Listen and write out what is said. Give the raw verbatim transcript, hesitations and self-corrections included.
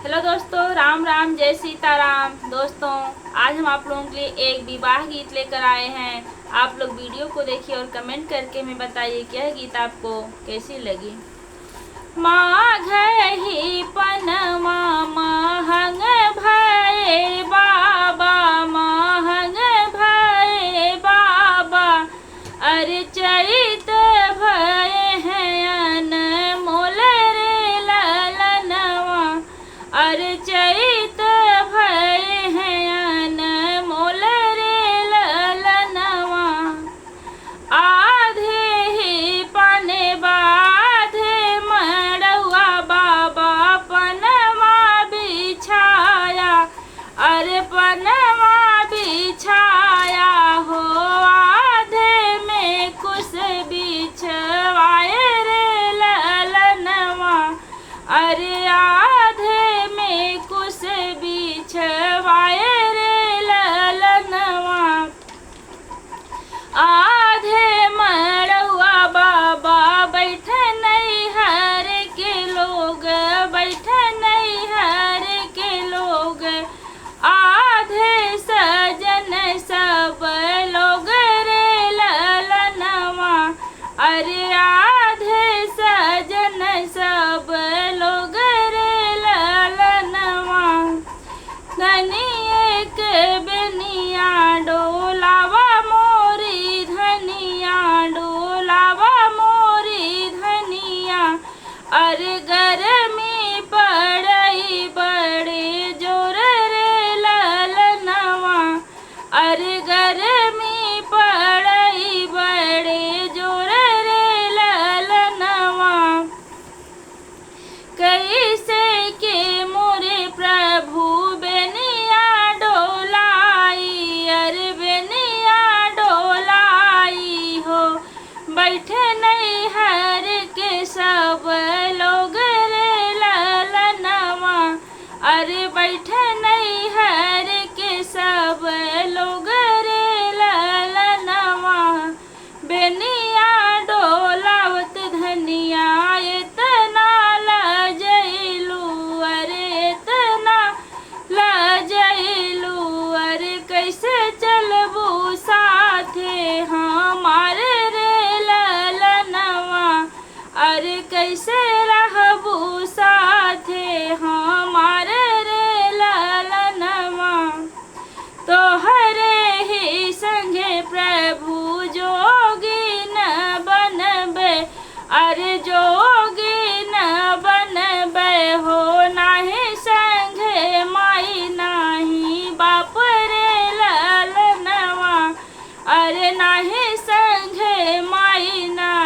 हेलो दोस्तों, राम राम, जय सीताराम। दोस्तों, आज हम आप लोगों के लिए एक विवाह गीत लेकर आए हैं। आप लोग वीडियो को देखिए और कमेंट करके हमें बताइए कि यह गीत आपको कैसी लगी। माघही पनवा महंग भए बाबा, महंग भए बाबा, अरे चैत भए हैं अनमोल रे ललनवा, अरे चैत भए हैं अनमोल रे ललनवा। आधे ही पनवा आधे मड़उआ बाबा पनवा बिछाया, अरे पनवा बिछाया हो, आधे में कुछ बिछवाए रे ललनवा, अरे आधे में कुछ बिछवाए रे ललनवा। आधे मड़उआ बाबा बैठे नैहर के लोग, बैठे नैहर के लोग, आधे सजन सब लोग रे ललनवा, अरे आधे सजन सब लोग रे ललनवा। धनी एक बेनिया डोलावा मोरी धनिया, डोलावा मोरी धनिया, अरे गरमी पड़ई बड़े जोर रे ललनवा, अरे गरमी पड़ई बड़े जोर रे ललनवा। कैसे के मोरे प्रभु बेनिया डोलाई, अरे बेनिया डोलाई हो, बैठे नैहर के सब लोग रे ललनवा, अरे बैठे नैहर के सब लोग रे ललनवा। बेनिया डोलावत धनिया एतना लजइलू, अरे एतना लजइलू, अरे कैसे चलबू साथे हमारे रे ललनवा, अरे कैसे रहबू साथे हमारे रे ललनवा। तोहरे ही संगे प्रभु जोगिन बनबे, अरे जोगिन बनबे हो, नाहीं संगे माई नाहीं बाप रे ललनवा, अरे नाहीं संगे माई ना